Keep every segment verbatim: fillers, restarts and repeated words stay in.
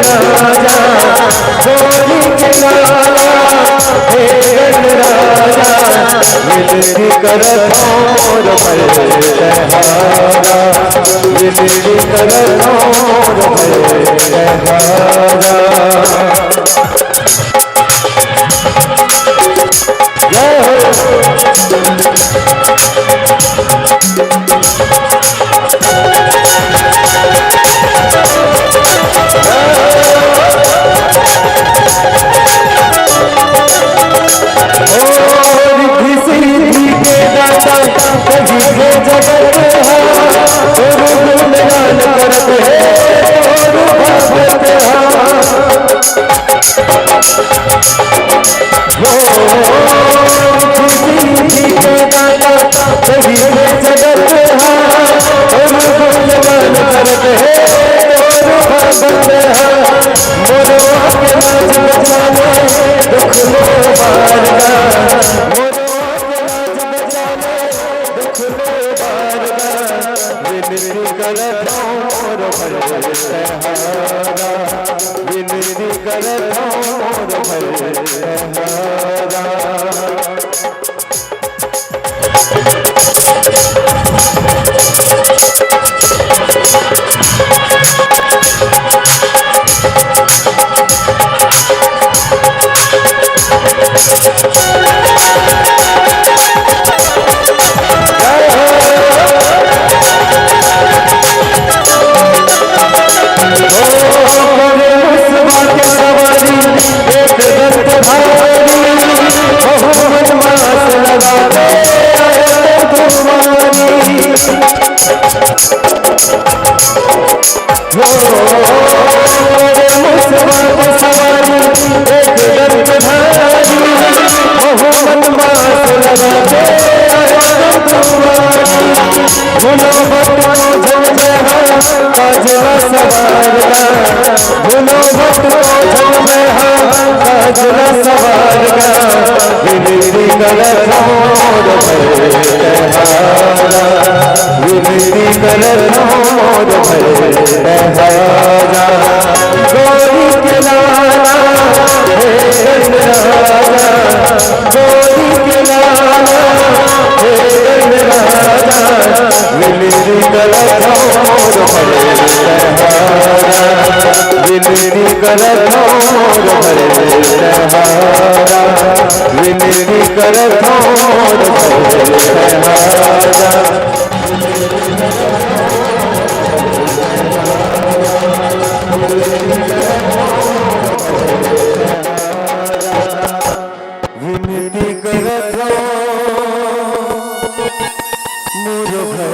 राजा, गोरी के लाला, हे गण राजा, विनती करत हौं मोर भय सहारा, विनती करत हौं मोर भय सहारा। जय हो। ओ रिद्धि सिद्धि के दाता, कही के जगत हा, तोर गुणगान करत हे, तोर भगत हा। हो, खुशी के दाता, कही के जगत हा, तोर गुणगान करत हे, तोर भगत हा। मोरवा के लाज बचा ले, दुख लो बार का। मोरवा के लाज बचा ले, दुख लो बार का। विनती करत हौं मोर भय सहारा, विनती करत हौं मोर भय सहारा। भोलो भक्त को झन में हा, काजला सवार का। भोलो भक्त को झन में हा, काजला सवार का। विनती करत हौं मोर भय सहारा, विनती करत हौं मोर भय सहारा। गोरी के लाला, हे गण राजा, गोरी के लाला, हे गण राजा, विनती करत हौं मोर भय सहारा, विनती करत हौं मोर भय सहारा, विनती करत हौं मोर भय सहारा। विनती करत हौं मोर भय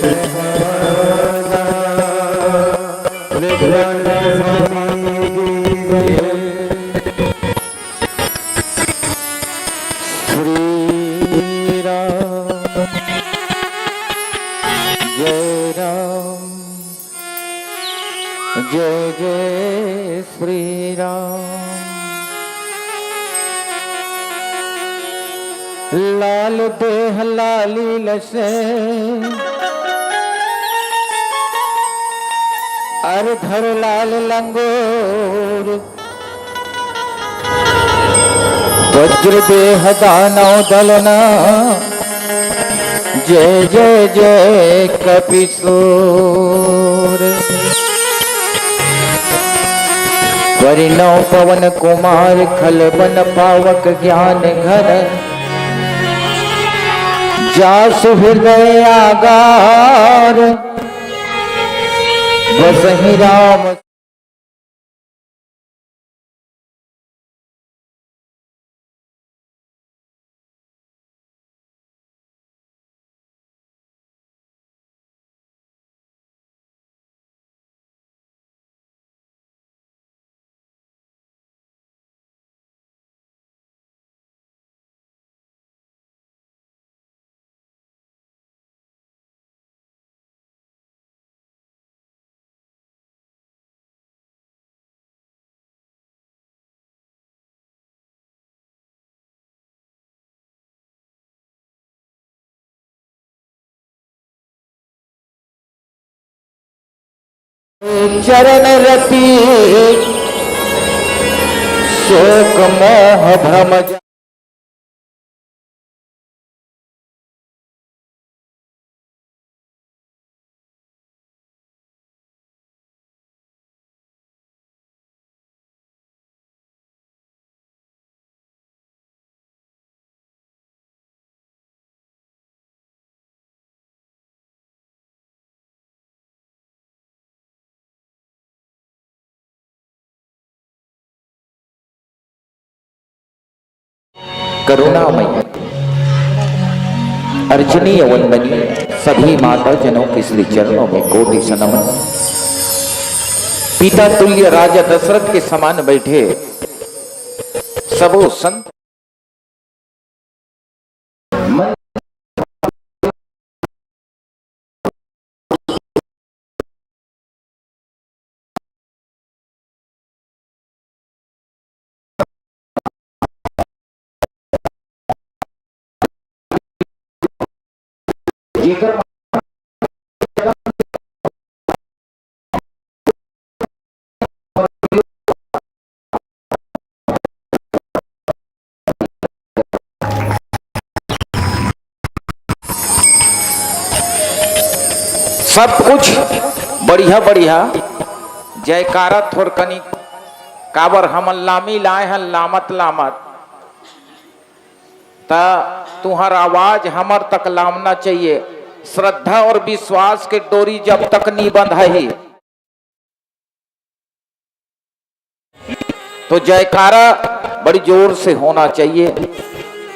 सहारा। बोले भगवान स्वामी की जय। श्री राम, जय राम, जय जय श्री राम। लाल देह लाली लसे, अर धर लाल लंगोर। वज्र देह दानव दलना, जय जय जय कपिसूर। परिणव पवन कुमार खल बन पावक ज्ञान घन, जासु हृदय आगार, बसहि राम चरण रति शोक मोह भ्रम। करुणामय अर्चनीय वंदनीय सभी माता जनों के श्री चरणों में कोटि से नमन। पिता तुल्य राजा दशरथ के समान बैठे सबो संत। सब कुछ बढ़िया बढ़िया। जयकारा थोरकनी, काबर हमन लामी लाए हन लामत लामत, त तुहर आवाज हमर तक लामना चाहिए। श्रद्धा और विश्वास के डोरी जब तक नी बंधाही, तो जयकारा बड़ी जोर से होना चाहिए।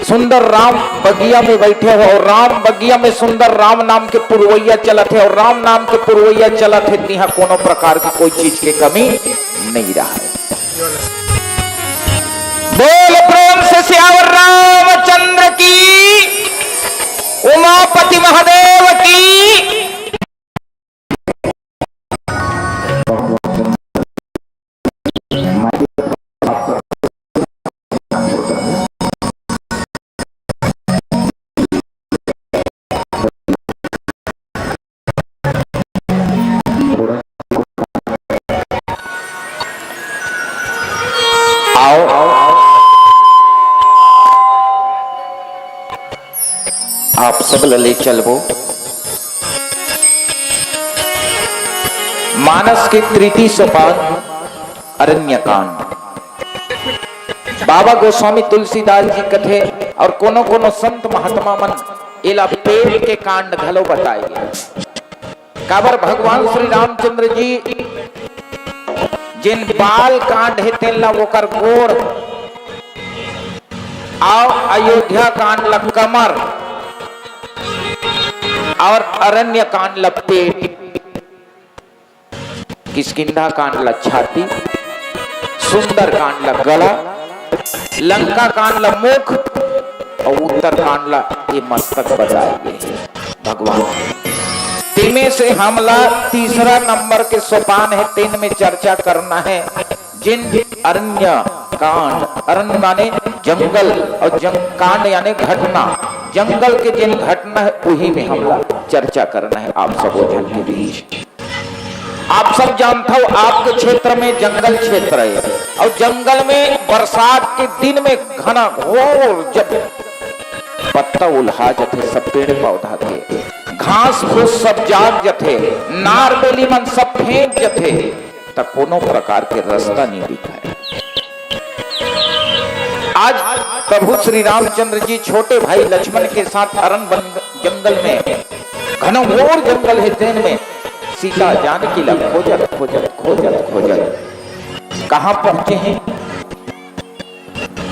सुंदर राम बगिया में बैठे हो और राम बगिया में सुंदर राम नाम के पुरवैया चलत है और राम नाम के पुरवैया चलत है, तिहा कोनो प्रकार की कोई चीज के कमी नहीं रहा है। बोल प्रेम से सियावर रामचंद्र की, उमापति महादेव की। आओ, आओ, आओ। आप सब ल ले चलबो मानस के तृतीय सोपान अरण्य कांड। बाबा गोस्वामी तुलसीदास जी कथे और कोनो कोनो संत महात्मा मन एला पेट के कांड घलो बताए गे। काबर भगवान श्री रामचंद्र जी जेन बाल कांड हे तेन ला ओकर गोड़, आओ अयोध्या कांड ला कमर और अरण्य कांड ला पेट। किष्किंधा कांड ला छाती, सुंदर कांड ला गला, लंका कांड ला मुख और उत्तर कांड ला ये मस्तक बताए गे हे भगवान। तेमे से हमला तीसरा नंबर के सोपान हे, तेन में चर्चा करना हे। जिन अरण्य कांड, अरण्य माने जंगल, और जंग कांड यानी घटना, जंगल के जिन घटना हे उही में हमला चर्चा करना हे आप सबो झन के बीच। आप सब जानथव, आपके क्षेत्र में जंगल क्षेत्र हे और जंगल में बरसात के दिन में घना घोर जब पत्ता उल्हा जथे, सब पेड़ पौधा के घास फूस सब जाग जथे, नार बेली मन सब फेंक जथे, त कोनो प्रकार के रास्ता नहीं दिखाए। आज प्रभु श्री रामचंद्र जी छोटे भाई लक्ष्मण के साथ अरण्य वन जंगल में, घनघोर जंगल हे, तेन में सीता जानकी ला खोजत, खोजत, खोजत, खोजत कहाँ पहुंचे हैं?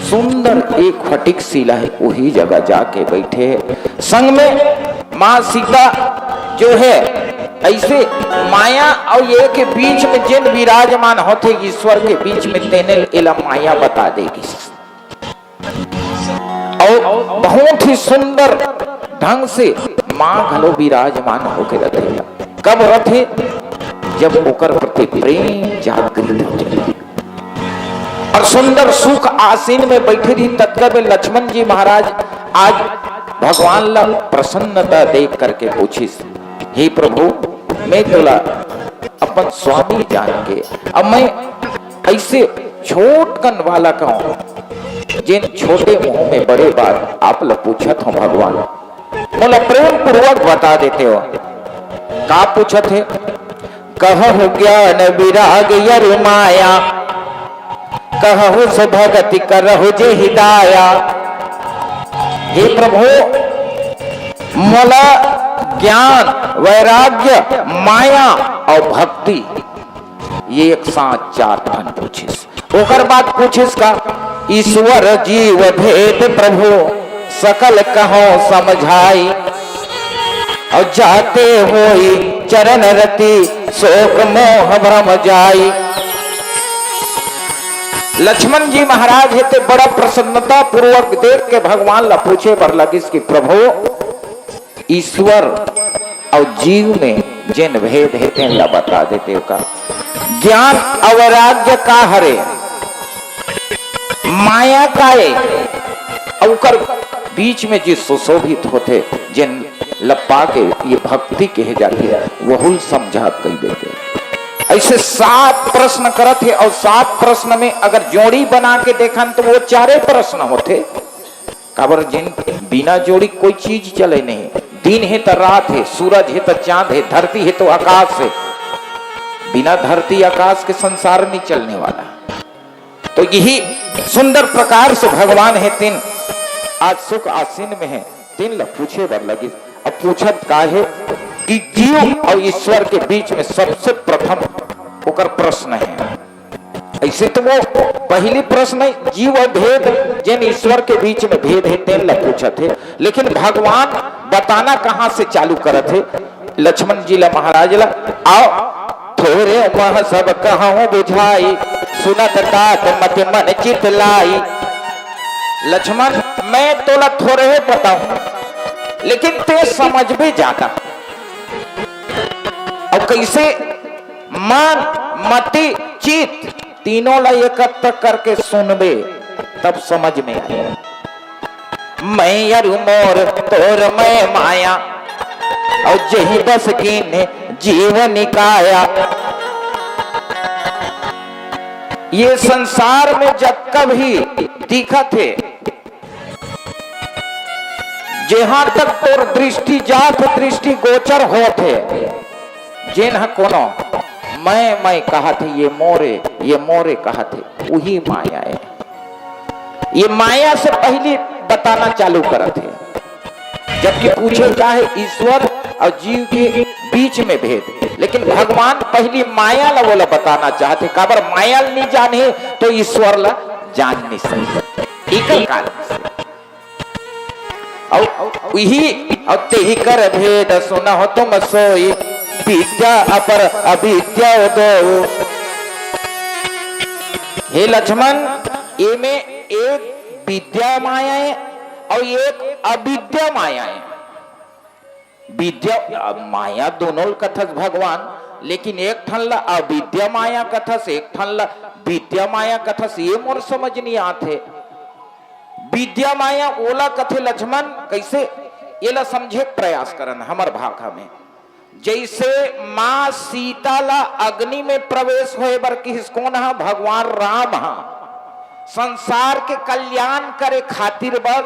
सुंदर एक फटिक शिला हे, उही जगह जाके बैठे हे। संग में माँ सीता जो हे, ऐसे माया और ये के बीच में जेन विराजमान होथे, ईश्वर के बीच में, तेने एला माया बता देगी। और बहुत ही सुंदर ढंग से माँ घलो विराजमान होके रथे। कब रथे? जब ओकर प्रति प्रेम जागृत हो जाए। और सुंदर सुख आसीन में बैठे रही, तब तक लक्ष्मण जी महाराज आज भगवान ला प्रसन्नता देख करके पूछिस, "हे प्रभु, मैं तोला अपन स्वामी जान के। अब मैं ऐसे छोट कन वाला कहूं, जिन छोटे मुंह में बड़े बात आप ल पूछत हूं भगवान, मोला प्रेम पूर्वक बता देते हो। का पूछत हे? कहु ज्ञान विराग यरु माया, कहु सुभगति करहु जे हिदाया। हे प्रभु, मोला ज्ञान, वैराग्य, माया और भक्ति, ये एक साथ चार ठन पूछिस। ओकर बाद पूछिस का, ईश्वर जीव भेद प्रभु सकल कहो समझाई, और जाते होई चरण रति शोक मोह भ्रम जाई। लक्ष्मण जी महाराज हे ते बड़ा प्रसन्नता पूर्वक देख के भगवान ला पूछे बर लगिस कि प्रभु, ईश्वर अउ जीव में जेन भेद हे, तेन ला बता देते का। ज्ञान अवैराग्य का हरे, माया का ए, अउ ओकर बीच में जे सुशोभित होथे, जेन ला पा के ये भक्ति कहे जाथे, वहुल समझा कहि देते। ऐसे सात प्रश्न करत हे, अउ सात प्रश्न में अगर जोड़ी बना के देखन, तो वो चारे प्रश्न होथे। काबर, जिन बिना जोड़ी कोई चीज चले नहीं। दिन हे त रात हे, सूरज हे त चांद हे, धरती हे तो आकाश हे। बिना धरती आकाश के संसार नहीं चलने वाला। तो यही सुंदर प्रकार से भगवान हे, तेन आज सुख आसीन में हे, तेन ल पूछे बर लगिस। अब पूछत का हे कि जीव और ईश्वर के बीच में सबसे प्रथम ओकर प्रश्न हे। ऐसे तो वो पहली प्रश्न हे, जीव और भेद, जेन ईश्वर के बीच में भेद हे, तेन ला पूछत हे, लेकिन भगवान बताना कहां से चालू करत हे? लक्ष्मण जी ला, महाराज ला, आओ, थोरे मह सब कहूं बुझाई, सुनत तात मति मन चित लाई। लक्ष्मण, मैं तोला थोरे बताहूं, लेकिन ते समझबे जादा। अउ कैसे? मन, मति, चित, तीनों ला एकत्र करके सुनबे, तब समझ में आए। मैं अरु मोर तोर मैं माया, अउ जेहि बस कीन्हे जीव निकाया। ये संसार में जतका भी दिखत हे, जेहां तक तोर दृष्टि जात हे, दृष्टि गोचर होत हे, जेन ह कोनो मैं, मैं कहत हे, ये मोरे, ये मोरे कहत हे, उही माया ए। ये माया से पहली बताना चालू करत हे, जबकि पूछे का हे ईश्वर और जीव के बीच में भेद, लेकिन भगवान पहली माया ला, वो ला बताना चाहत हे। काबर, माया ला नहीं जाने तो ईश्वर ला जान नहीं सकते। इकर कारण से। अउ इही, अउ तेहि कर भेद सुनहु तुम सोई, विद्या अपर अविद्या दो। हे लक्ष्मण, एमे एक विद्या माया हे अउ एक अविद्या माया हे। विद्या, माया दोनों ल कथस भगवान, लेकिन एक ठन ला अविद्या माया कथस, एक ठन ला विद्या माया कथस, ये मोर समझ नहीं आत हे। विद्या माया ओला कथे लक्ष्मण, कैसे? एला समझे के प्रयास करन हमर भाखा में। जैसे माँ सीता ला अग्नि में प्रवेश होए बर किहिस, कोन ह? भगवान राम ह। संसार के कल्याण करे खातिर बर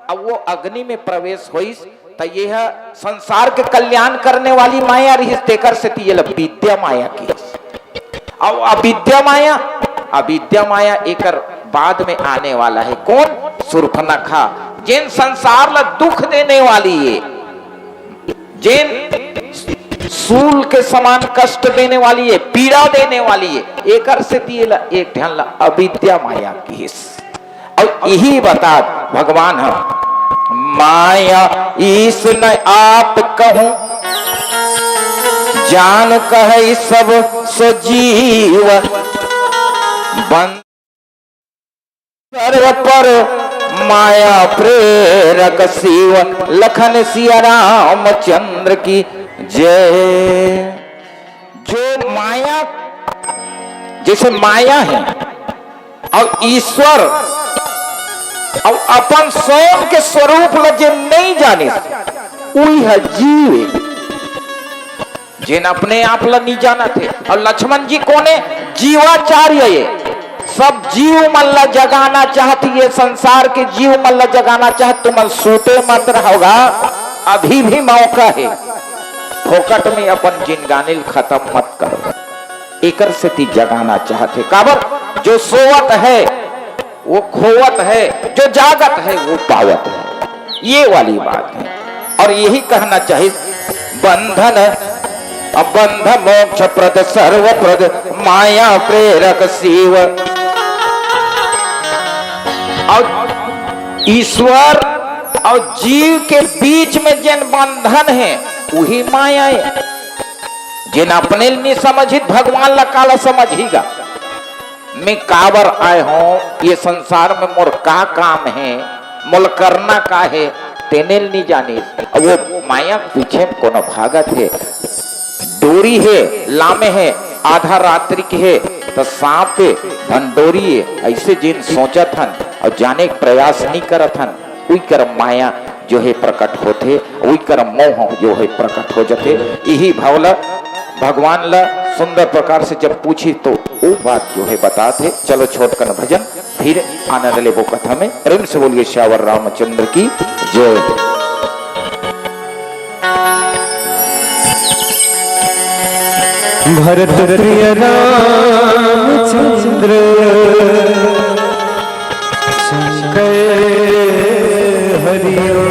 अब वो अग्नि में प्रवेश होइस, त ये ह संसार के कल्याण करने वाली माया रहिस, तेकर सेती ये ला विद्या माया किहिस। अउ अविद्या माया, अविद्या माया एकर बाद में आने वाला हे। कोन? सूर्पनखा, जेन संसार ला दुख देने वाली हे, जेन शूल के समान कष्ट देने वाली हे, पीड़ा देने वाली हे, एकर सेती एला एक ठन ला अविद्या माया किहिस। अउ इही बतात भगवान ह, माया ईस न आप कहूं, जान कहै सब सजीव। बन सर्व पर माया प्रेरक शिव, लखन सिया रामचंद्र की जय। जो माया, जैसे माया हे अउ ईश्वर अउ अपन स्वयं के स्वरूप ल जे नहीं जानिस, उही ह जीव ए। जेन अपने आप ला नी जानत हे। अउ लक्ष्मण जी कोन ए? जीवाचार्य ए। सब जीव मन ला जगाना चाहत हे, ये संसार के जीव मन ला जगाना चाहत। तुमन सूते मत रहोगा, अभी भी मौका हे। फोकट में अपन जिंदगानी ल खतम मत करो। एकर सेती जगाना चाहत हे। काबर? जो सोवत हे, वो खोवत हे, जो जागत हे, वो पावत हे। ये वाली बात हे। अउ यही कहना चाहिए, बंधन, बंध मोक्ष प्रद सर्व प्रद, माया प्रेरक शिव। अउ ईश्वर अउ जीव के बीच में जेन बंधन हे, वही माया हे। जेन अपने ल नी समझही त भगवान ला काला समझही गा? मैं काबर आए हों, ये संसार में मोर का काम हे, मोला करना का हे, तेने ल नी जानिस। अब वो माया के पीछे म कोनो भागत हे। डोरी हे, लामे हे, आधा रात्रि के हे, त सांप हे, धन डोरी हे, अइसे जेन सोचत हन अउ जाने के प्रयास नी करत हन, उही कर माया जो हे प्रकट होथे, उही कर मोह जो हे प्रकट हो जथे। इही भाव ला भगवान ला सुंदर प्रकार से जब पूछी तो वो बात जो हे बतात हे। चलो छोटकन भजन, फिर आनंद लेबो कथा में। प्रेम से बोलिए सियावर रामचंद्र की जय। भरत प्रिय रामचंद्र शंकर हरि ओम।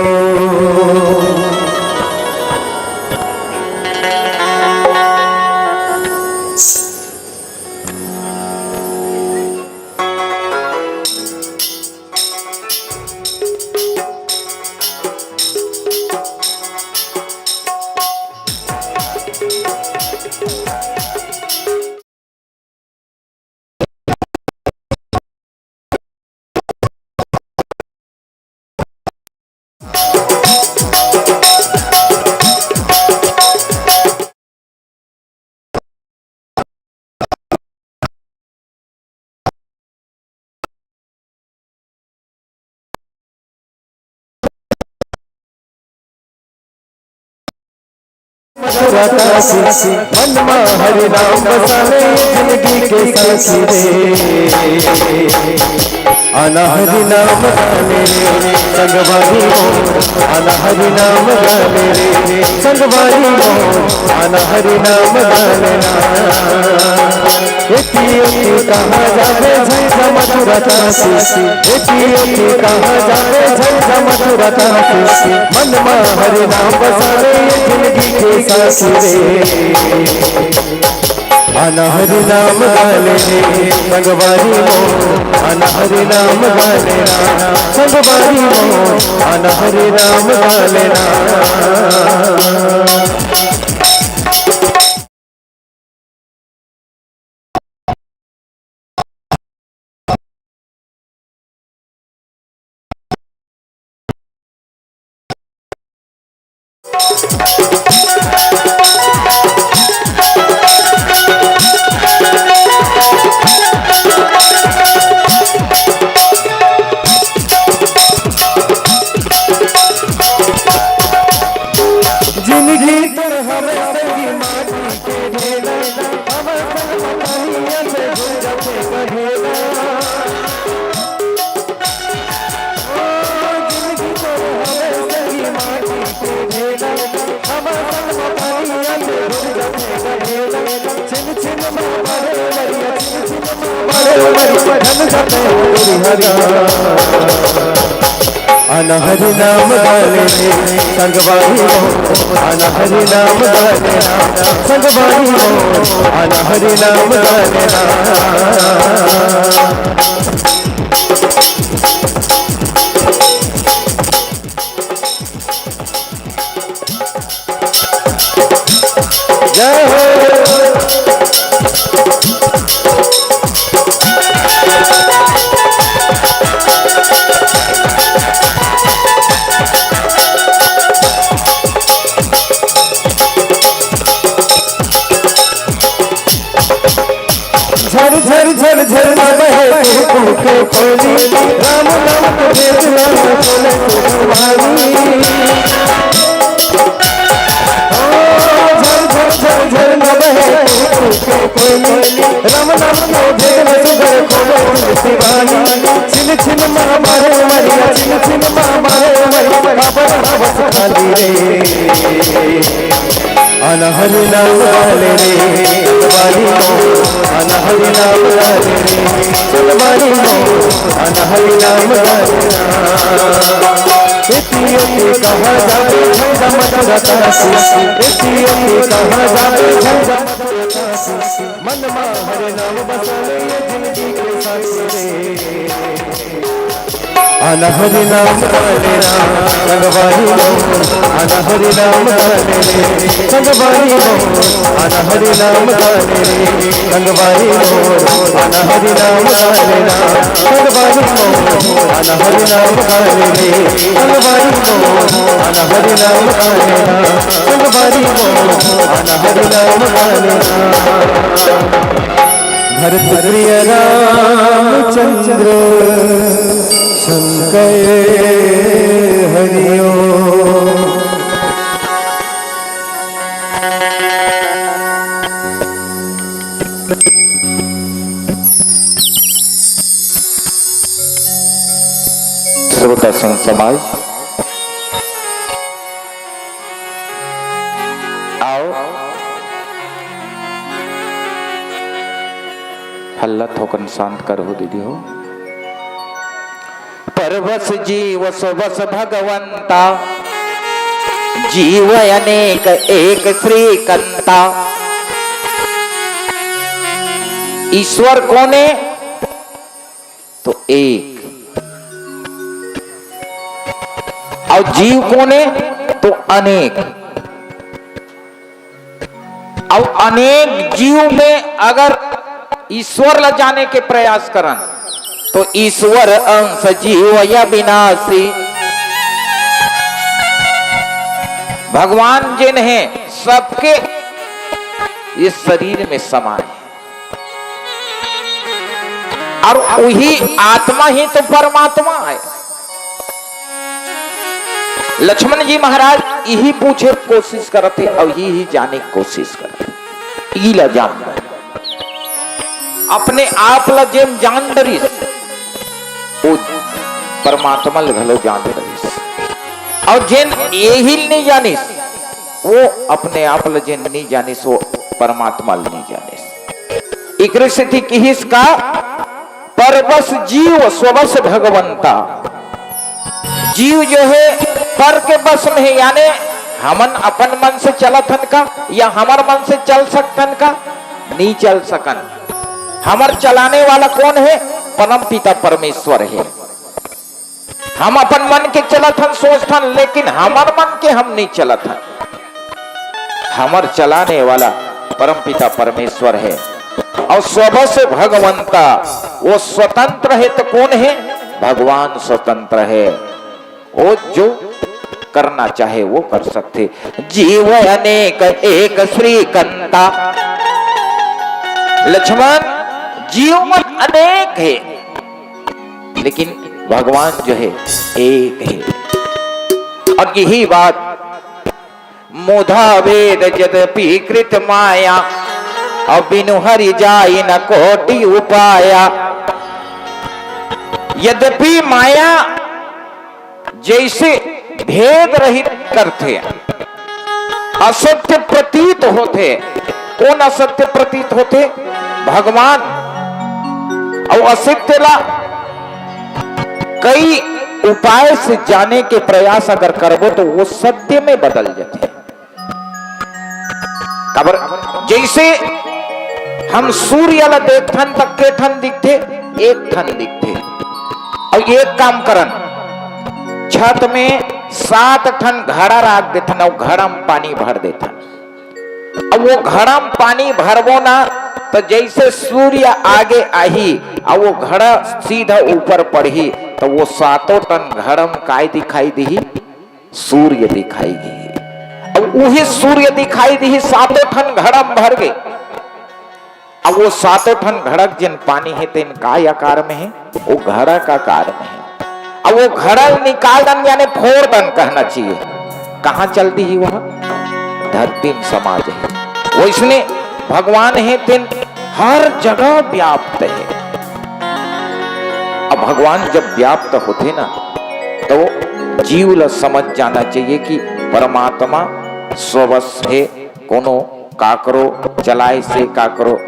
मन मा हरि नाम बसाले, जिंदगी के साथी रे। आना हरि नाम गाने रे, संगवारी हो। आना हरि नाम गाने रे, संगवारी हो। आना हरि नाम गाने ना। एती ओती कहाँ जाबे झंझा मथुरा काशी। एती ओती कहाँ जाबे झंझा मथुरा काशी। मन मा हरि नाम बसाले, जिंदगी के साथी रे। आना हरि नाम गाले रे संगवारी मोर, आना हरि नाम गाले ना संगवारी मोर, आना हरि नाम गाले ना। जिंदगी तोर हवे संगी माटी के ढेला, हमर संग मताही अइसे जुड़ जाथे कहेला। ओ जिंदगी तोर हवे संगी माटी के ढेला, हमर संग मताही अइसे जुड़ जाथे कहेला। छिन छिन मा बरे मरिया, छिन छिन मा बरे मरिया, ढल जाथे हरि हरा। आना हरि नाम गाले रे संगवारी हो, आना हरि नाम गाले ना संगवारी हो, आना हरि नाम गाले ना। जय हो। झर झर झर झर ना बहे कुहू कुहू के पानी, राम नाम के भेद ना बोले कुहू कुहू वाणी। ओ झर झर झर कोयली, राम नाम के भेद न सुधरे कोनो तुलसी वाली। छिन छिन मा मारे मरिया, छिन छिन मा मारे मरिया, काबर हवस खाली रे। अनहरि नाम गाले रे, वाली को, अनहरि नाम गाले रे, वाली को, अनहरि नाम गाले रे। एती ओती कहाँ जाबे झंझा मथुरा काशी, एती ओती कहाँ जाबे झंझा मथुरा काशी। मन मा हरि नाम बसा ले ये जिंदगी के साथी रे। अनहरि नाम गाले ना संगवारी हो, अनहरि नाम गाले रे संगवारी हो, अनहरि नाम गाले रे संगवारी हो, अनहरि नाम गाले ना संगवारी हो, अनहरि नाम गाले रे संगवारी हो, अनहरि नाम गाले ना संगवारी हो, अनहरि नाम गाले ना। भरत प्रिय रामचंद्र शंकर हरिओ। श्रोता संत समाज, आओ, हल्ला थोकन शांत करहु दीदी हो। परवस जीव स्वस भगवंता, जीव अनेक एक श्रीकंता। ईश्वर कोने? तो एक। अउ जीव कोने? तो अनेक। अउ अनेक जीव में अगर ईश्वर ला जाने के प्रयास करन, तो ईश्वर अंश जीव अविनाशी। भगवान जेन हे, सबके ये शरीर में समाए हे। अउ वही आत्मा ही तो परमात्मा हे। लक्ष्मण जी महाराज इही पूछे कोशिश करत हे अउ इही जाने के कोशिश करत हे। इला जान, अपने आप ला जेन जान डरिस, वो परमात्मा ला घलो जान डरिस। अउ जेन एही ला नइ जानिस, वो अपने आप ला जेन नइ जानिस, वो परमात्मा ला नइ जानिस। एकरे सेती किहिस का, परवस जीव स्वस भगवंता। जीव जो हे पर के बस में हे, यानी हमन अपन मन से चलत हन का या हमर मन से चल सकथन का? नइ चल सकन। हमर चलाने वाला कोन हे? परम पिता परमेश्वर हे। हम अपन मन के चलत हन, सोचथन, लेकिन हमर मन के हम नइ चलत हन। हमर चलाने वाला परमपिता परमेश्वर हे। अउ स्वस भगवंता, वो स्वतंत्र हे तो कोन हे? भगवान स्वतंत्र हे। वो जो करना चाहे वो कर सकथे। जीव अनेक एक श्रीकंता। लक्ष्मण, जीव मन अनेक हे, लेकिन भगवान जो हे एक हे। अउ इही बात, मुदा भेद यद्यपि कृत माया, अउ बिनु हरि जाइ न कोटि उपाया। यद्यपि माया जइसे भेद रहित करथे, असत्य प्रतीत होथे। कोन असत्य प्रतीत होथे? भगवान। अउ असत्य ला कई उपाय से जाने के प्रयास अगर करबो तो वो सत्य में बदल जाथे। काबर, जइसे हम सूर्य ला देखथन त के ठन दिखथे? एक ठन दिखथे। अउ एक काम करन, छत में सात ठन घड़ा राख देथन अउ घड़ा म पानी भर देथन। अब वो घड़ा म पानी भरबो ना, त जइसे सूर्य आगे आही अउ वो घड़ा सीधा ऊपर पड़ही, त वो सातों ठन घड़ा म काय दिखाई दिही? सूर्य दिखाई दिही। अब उही सूर्य दिखाई दिही, सातों ठन घड़ा म भर गे। अब वो सातों ठन घड़ा के जेन पानी हे, तेन काय आकार में हे? वो घड़ा के आकार में हे। अब वो घड़ा ल निकाल दन, यानी फोड़ दन कहना चाहिए। कहाँ चल दिही वह? धरती म समा जाही। वइसने भगवान हे तेन हर जगह व्याप्त हे। अब भगवान जब व्याप्त होथे ना, तो जीव ल समझ जाना चाहिए कि परमात्मा स्ववश हे, कोनो काकरो चलाए से, काकरो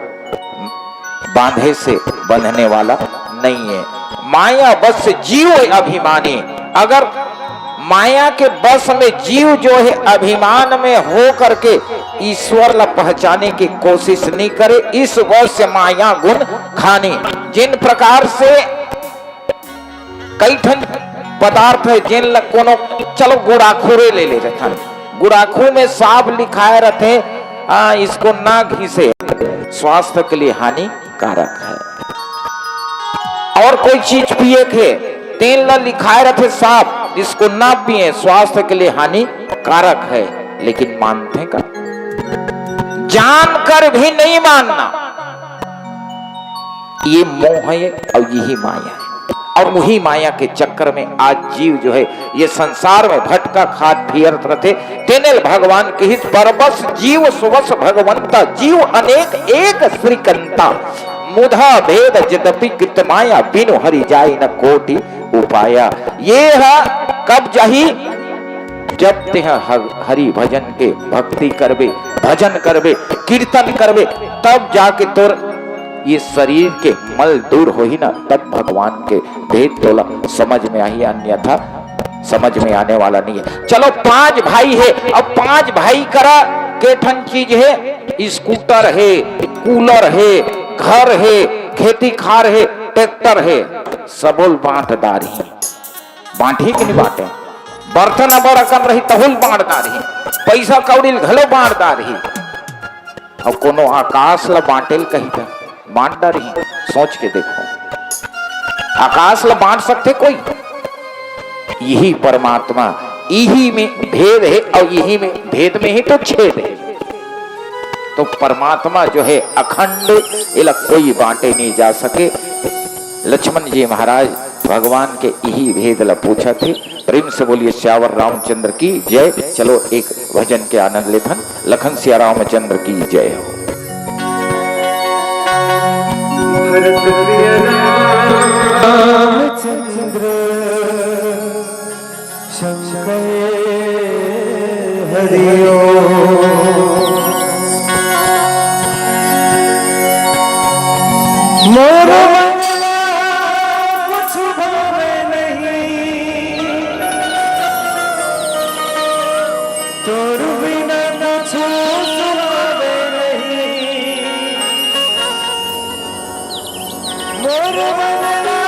बांधे से बंधने वाला नहीं है। माया बस जीव अभिमानी। अगर माया के बस में जीव जो है अभिमान में हो करके ईश्वर ला पहचाने की कोशिश नहीं करे, इस वश माया गुण खानी। जिन प्रकार से कई ठन पदार्थ है, जेन ल कोनो, चलो, गुड़ाखू रे ले ले रथन, गुड़ाखू में साफ लिखाए रथे, आ, इसको ना घिसे, स्वास्थ्य के लिए हानिकारक है। और कोई चीज पिए के, तेन ल लिखाए रथे साफ, इसको ना पिए, स्वास्थ्य के लिए हानिकारक है, लेकिन मानथे का? जानकर भी नहीं मानना। ये मोह है और यही माया है। और वही माया के चक्कर में आज जीव जो है, ये संसार में भटका खात फिरत रथे। तेनेल भगवान कहिस, "परबस जीव सुबस भगवंता, जीव अनेक एक श्रीकंता। मुधा भेद जदपि कृत माया, बिनु हरि जाय न कोटि उपाया।" ये ह कब जाही? जब तेह ह-, हरि भजन के भक्ति करबे, भजन करबे, कीर्तन करबे, तब जाके तोर ये शरीर के मल दूर होही ना, तब भगवान के भेद तोला समझ में आही, अन्यथा समझ में आने वाला नहीं है। चलो, पांच भाई है, अब पांच भाई करा के ठन चीज है, स्कूटर है, कूलर है, घर है, खेती खार है, ट्रैक्टर है, सबोल बांट डारही। बांटही कि नहीं बांटे? बर्तन अबड़ अकन रही, तहुल बांट डारही, पैसा कौड़ी ल घलो बांट डारही। अब कोनो आकाश ल बांटे ल कही त बांट डारही। सोच के देखो, आकाश ल बांट सकथे कोई? यही परमात्मा, यही में भेद है और यही में भेद में ही तो छेद है। तो परमात्मा जो है अखंड, एला कोई बांटे नहीं जा सके। लक्ष्मण जी महाराज भगवान के इही भेद ल पूछत हे। प्रेम से बोलिए सियावर रामचंद्र की जय। चलो एक भजन के आनंद लेथन। लखन सिया रामचंद्र की जय हो। भरत प्रिय रामचंद्र शंकर हरि ओम। मोर मनवा कुछ भावे नहीं, तोर बिना कुछ सुहावे नहीं। मोर मनवा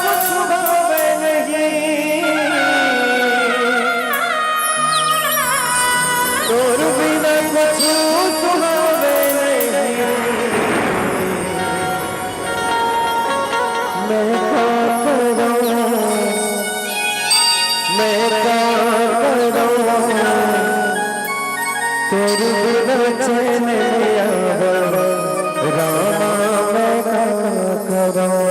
कुछ भावे नहीं, तोर बिना कुछ सुहावे नहीं। मैं का करूं, मैं का करूं, तोर बिना चैन नहीं आवे, रामा मैं का करूं।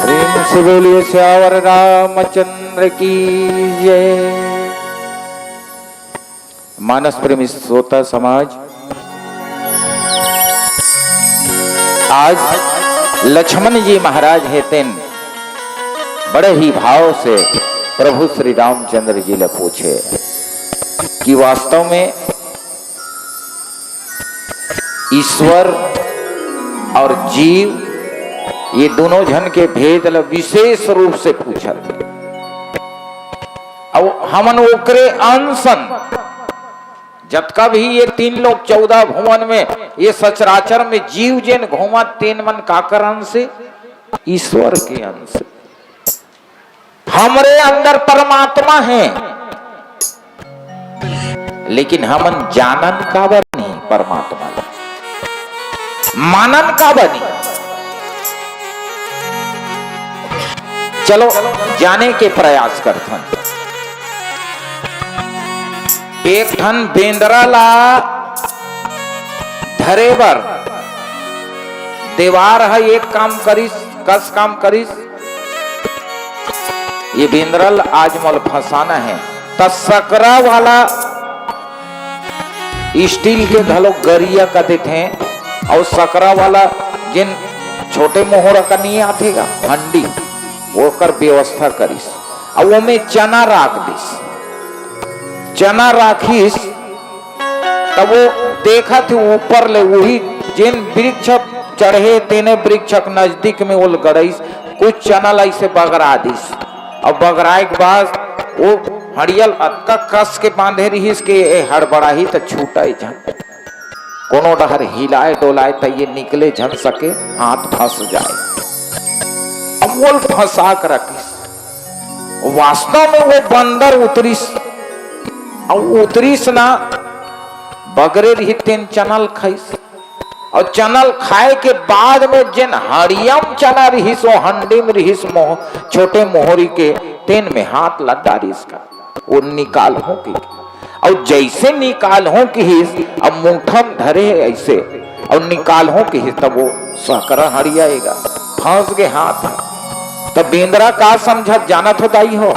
प्रेम से बोलिए सियावर रामचंद्र की जय। मानस प्रेमी श्रोता समाज, आज लक्ष्मण जी महाराज हे तेन बड़े ही भाव से प्रभु श्री रामचंद्र जी ले पूछे कि वास्तव में ईश्वर और जीव, ये दोनों झन के भेद ल विशेष रूप से पूछत हे। अब हमन ओकरे अंश अन, जतका भी ये तीन लोक चौदह भुवन में, ये सचराचर में जीव जेन घूमत तेन मन काकर अंश हे? ईश्वर के अंश। हमरे अंदर परमात्मा हे, लेकिन हमन जानन काबर नहीं परमात्मा ला, मानन काबर नहीं? चलो, जाने के प्रयास करथन। एक ठन बेंदरा ला धरे बर देवार ह एक काम करिस, कस काम करिस, ये बेंदरा ल आज मोला फंसाना हे, त सकरा वाला स्टील के घलो गरिया का देथे, अउ सकरा वाला जेन छोटे मोहरा का नहीं आथे गा, हंडी, ओकर व्यवस्था करिस, अउ ओमे चना राख दिस। चना राखिस, तब वो देखत हे ऊपर ले, वही जेन वृक्ष चढ़े, तेने वृक्ष के नजदीक में ओल गड़इस, कुछ चना ला इसे बगरा दिस। अब बगराए के बाद वो हड़ियल अतका कस के बांधे रिहिस के ए हड़बड़ाही त छूटय झन। कोनो डहर हिलाय डोलाय त ये निकले झन सके, हाथ फंस जाय। अब ओल फंसा के रखिस। वास्तव में वो बंदर उतरिस, अउ उतरिस ना, बगरे रिहिस तेन चना ल खाइस। अउ चना ल खाए के बाद में जेन हड़ियम चना रिहिस, वो हंडी में रिहिस, मोह-, छोटे मोहरी के, तेन में हाथ ल डारिस का, वो निकालहूं कि। अउ जइसे निकालहूं किहिस, अब मुठम धरे हे अइसे, अउ निकालहूं किहिस, तब वो सकरा हड़िया एगा, फंस गे हाथ। तब बेंदरा का समझत जानत हो दाई हो,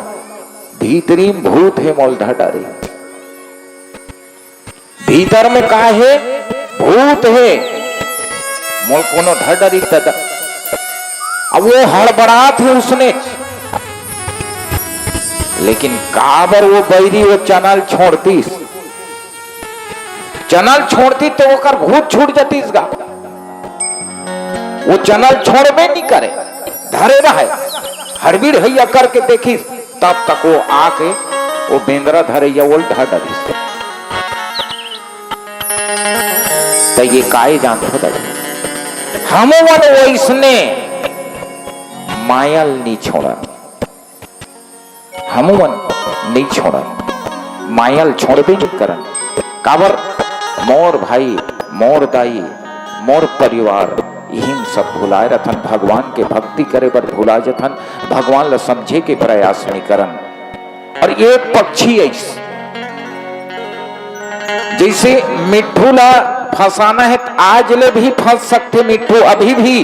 भीतरी में भूत हे, मोल धर डारे। भीतर में का हे? भूत हे। मोल कोनो धर डरी त द-, अब वो हड़बड़ात हे उसने, लेकिन काबर वो बैरी वो चना ल छोड़तिस? चना ल छोड़तिस त ओकर भूत छूट जतिस गा। वो चना ल छोड़बे नी करे, धरे रहे। हड़बीड़ हैया करके देखिस, तब तक वो आके वो बेंदरा धरैया ओल धर डरिस। त ये काय जानत हो दाई? हमन वइसने माया ल नी छोड़न, हमन नी छोड़न, माया ल छोड़बे नी करन। काबर? मोर भाई, मोर दाई, मोर परिवार, इही म सब भुलाए रथन। भगवान के भक्ति करे बर भुला जथन, भगवान ल समझे के प्रयास नी करन। अउ ये पक्षी अइस, जइसे मिट्ठू ला फंसाना हे, त आज ले भी फंस सकथे मिट्ठू, अभी भी।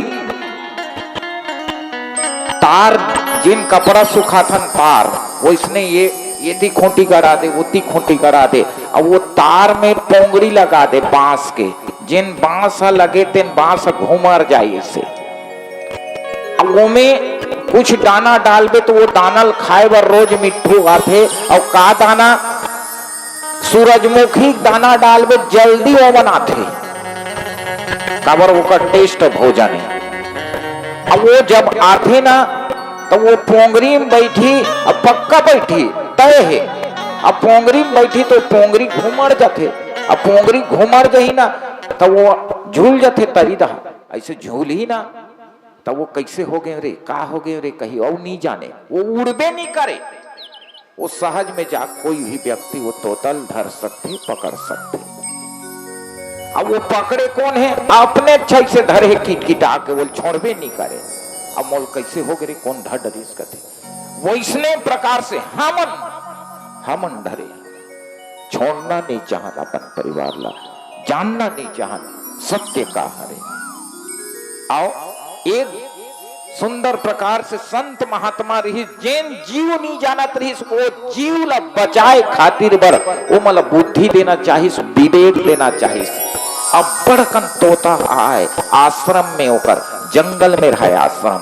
तार, जेन कपड़ा सुखाथन तार, वइसने ये, एती खूंटी गड़ा दे, ओती खूंटी गड़ा दे, अउ वो तार में पोंगड़ी लगा दे बांस के, जेन बांस ह लगे, तेन बांस ह घूमर जाए अइसे। अब ओमे कुछ दाना डालबे त वो दाना ल खाए बर रोज मिट्ठू आथे। अउ का दाना? सूरजमुखी दाना डालबे, जल्दी ओमन आथे, काबर ओकर taste भोजन हे। अब वो जब आथे ना, त वो पोंगरी म बइठही, अब पक्का बइठही, तय हे। अब पोंगरी म बइठही त पोंगरी घुमड़ जाथे, अब पोंगरी घुमड़ जही ना, त वो झूल जाथे तरी डहर, अइसे झूलही ना। त वो कइसे हो गे रे, का हो गे रे कही, अउ नी जाने, वो उड़बे नी करे। वो सहज में जा कोई भी व्यक्ति वो तोता ल धर सकथे, पकड़ सकथे। अब वो पकड़े कोन हे? अपने इच्छा से धरे हे, किटकिटा के, वो छोड़बे नी करे। अब मोल कइसे हो गे रे, कोन धर डरिस कथे। वइसने प्रकार से हमन, हमन धरे छोड़ना नी चाहन अपन परिवार ला, जानना नी चाहन सत्य का हरे। अउ एक सुंदर प्रकार से संत महात्मा रहिस, जेन जीव नी जानत रहिस, वो जीव ला बचाए खातिर बर ओमन ला बुद्धि देना चाहिस, विवेक देना चाहिस। अब्बड़ कन तोता आए आश्रम में, ओकर जंगल में रहय आश्रम,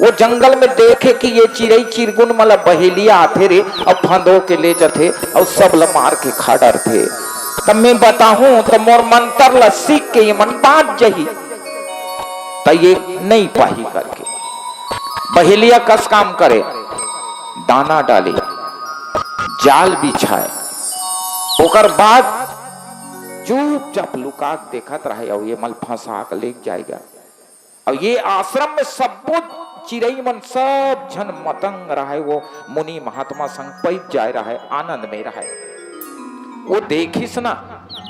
वो जंगल में देखे कि ये चिरई चिरगुन मन ला बहेलिया आथे रे, अब फंदो के ले जथे, अउ सब ला मार के खा डरथे। त मैं बताहूं त मोर मंतर ला सीख के ये मन बांच जही, त ये नइ पाही करके बहेलिया कस काम करे, दाना डाले, जाल बिछाए, ओकर बाद चुपचाप लुका के देखत रहे, अउ ये मन फंसा के लेग जाएगा। अउ ये आश्रम में सब्बो चिरई मन सब झन मतंग रहय, वो मुनि महात्मा संग पइत जाय रहय, आनंद में रहय। वो देखिस ना,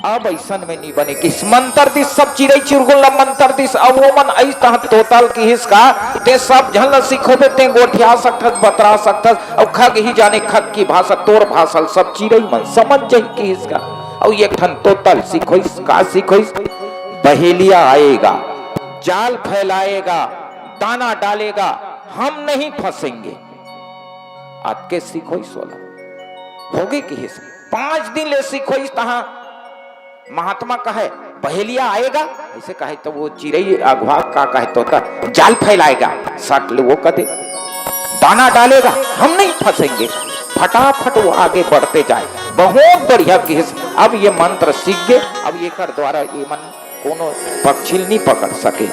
अब अइसन में नी बने, किस मंतर दिस, सब चिरई चिरगुन ला मंतर दिस, अब वो मन अइस तहाँ तोता ल किहिस का, ते सब झन ला सिखोबे, ते गोठिया सकथस, बतरा सकथस, अउ खग ही जाने खग की भाषा, तोर भाषा ल सब चिरई मन समझ जही किहिस का। अउ एक ठन तोता ल सिखोइस, का सिखोइस? बहेलिया आएगा, जाल फैलाएगा, दाना डालेगा, हम नहीं फंसेंगे। अतके सिखोइस ओला, होगे किहिस। पांच दिन ले सिखोइस तहाँ महात्मा कहे, "बहेलिया आएगा?" अइसे कहे त वो चिरई अघवा का कहे, "तोता जाल फैलाएगा।" सट ले वो कदे, "दाना डालेगा, हम नहीं फंसेंगे।" फटाफट वो आगे बढ़ते जाए। बहुत बढ़िया किहिस। अब ये मंत्र सीख गे, अब एकर द्वारा ये मन कोनो पक्षी ल नी पकड़ सके।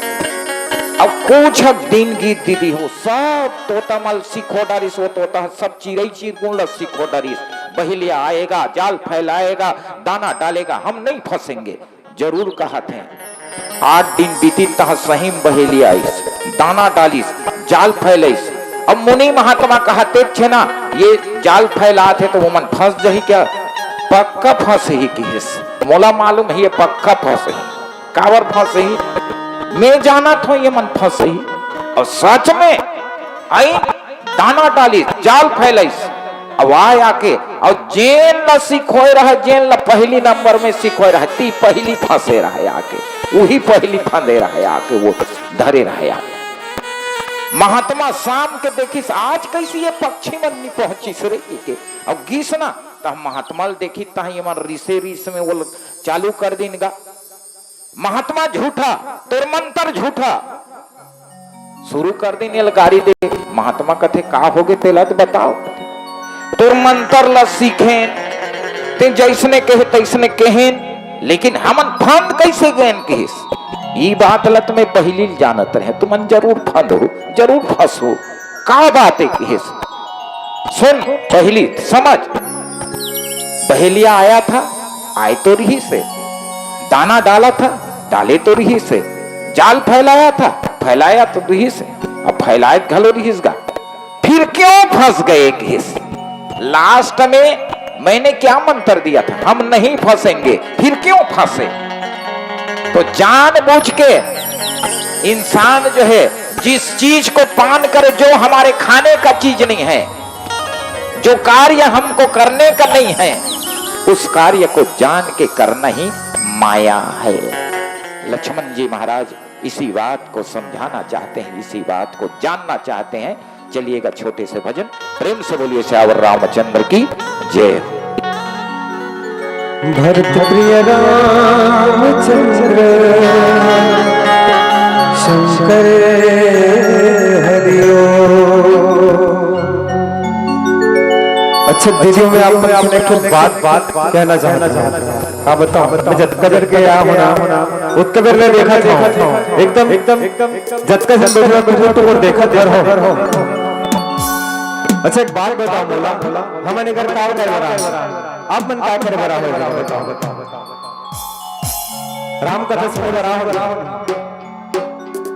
अब कुछ दिन गीत दीदी हो, सब तोता मन ल सिखो डारिस, वो तोता ह सब चिरई चिरगुन ल सिखो डारिस, पहेलिया आएगा, जाल फैलाएगा, दाना डालेगा, हम नहीं फंसेंगे। जरूर कहत हे। आठ दिन बीतिस तहाँ सही म बहेलिया आइस, दाना डालिस, जाल फैलाइस। अब मुनि महात्मा कहत हे ना, ये जाल फैलात हे त ओमन फंस जही क्या? पक्का फंसही किहिस। मोला मालूम हे ये पक्का फंसही। काबर फंसही? मैं जानत हों ये मन फंसही। अउ सच में आइस, दाना डालिस, जाल फैलाइस। अब आय आके, अउ जेन ला सिखोय रहय, जेन ला पहली नंबर में सिखोय रहय, ती पहली फंसे रहय आके, उही पहली फंदे रहय आके, वो धरे रहय आके। महात्मा शाम के देखिस, आज कइसे ये पक्षी मन नी पहुंचिस रे, के, अउ गिस ना, त महात्मा ल देखिस, तहाँ ये मन रिसे रिस में वो चालू कर दिन गा। महात्मा झूठा, तोर मंतर झूठा। शुरू कर दिन ये ल गारी दे। महात्मा कथे, का होगे तेला त बताव। तोर मंतर ल सीखेन, ते जइसने कहे तइसने कहेन, लेकिन हमन फंद कइसे गेन किहिस? ई बात ल त मैं पहिली ल जानत रहें, तुमन जरूर फंदहू, जरूर फंसहू। का बात हे किहिस? सुन, पहली समझ, बहेलिया आया था, आय तो रिहिस हे, दाना डाला था, डाले तो रिहिस हे, जाल फैलाया था, फैलाया तो रिहिस हे, अब फैलाए घलो रिहिस गा, फिर क्यों फंस गए किहिस? लास्ट में मैंने क्या मंत्र दिया था, हम नहीं फंसेंगे, फिर क्यों फंसे? तो जानबूझ के इंसान जो है, जिस चीज को पान करे, जो हमारे खाने का चीज नहीं है, जो कार्य हमको करने का नहीं है, उस कार्य को जान के करना ही माया है। लक्ष्मण जी महाराज इसी बात को समझाना चाहते हैं, इसी बात को जानना चाहते हैं। चलिएगा छोटे से भजन, प्रेम से बोलिए सियावर रामचंद्र की जय। भरत प्रिय रामचंद्र शंकर हरिओ। अच्छा दीदी, मैं आप मन एक ठो बात, बात कहना चाहता हूँ। का बताओ, मैं जतका देर के आया हूँ ना, उतका देर मैं देखा था, एकदम, एकदम जतका से बैठा टुकुर टुकुर देखा देर हो। अच्छा एक बात बताओ मोला, हमन एकर का करे बर आए हो? आप मन का करे बर आए हो? बताओ, बताओ। राम कथा सुने बर आए हो?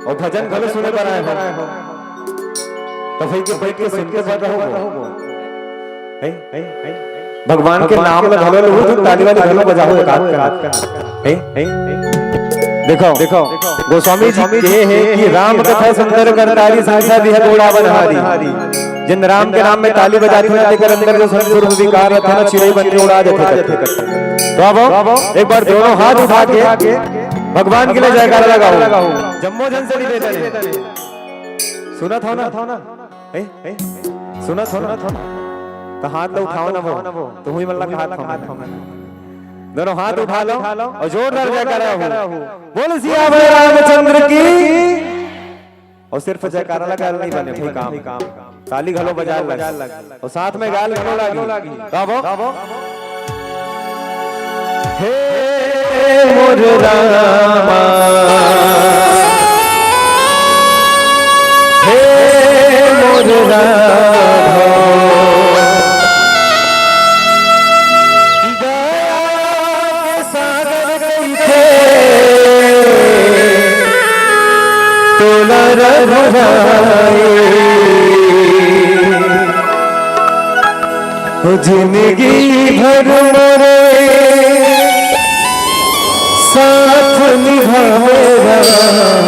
अउ भजन घलो सुने बर आए हो, त भई के बइठ के सुनते बर रहो। हैं? हैं? भगवान के नाम ल घलो लहू, त ताली वाली घलो बजाहू एक आध कन। हैं? हैं? देखो, देखो, गोस्वामी जी कहे हे कि राम कथा सुंदर करतारी, संसार विहग उड़ावन हारी। जेन राम के नाम में ताली बजाथे ना, तेकर अंदर जो संत स्वरूप विकार रथे ना, चिरई बन के उड़ा जाथे। तो अब एक बार दोनों हाथ उठा के भगवान के लिए जयकारा लगाओ। जम्मो झन से निवेदन हे। सुनत हो ना? हैं? हैं? सुनत हो ना? त हाथ ल उठाओ ना वो। तुहूं मन ला हाथ उठाओ। दोनों हाथ उठा लो अउ जोरदार जयकारा हो। बोल सियावर रामचंद्र की। अउ सिर्फ जयकारा लगा नहीं बने भाई काम, ताली घलो बजाए लग अउ साथ में गाल घलो लागी। गाबो। हे मोर रामा, हे मोर राघव, दया के सागर कहिथे तोला रघुराई। हो जिंदगी भर मोरे साथ निभावे राम,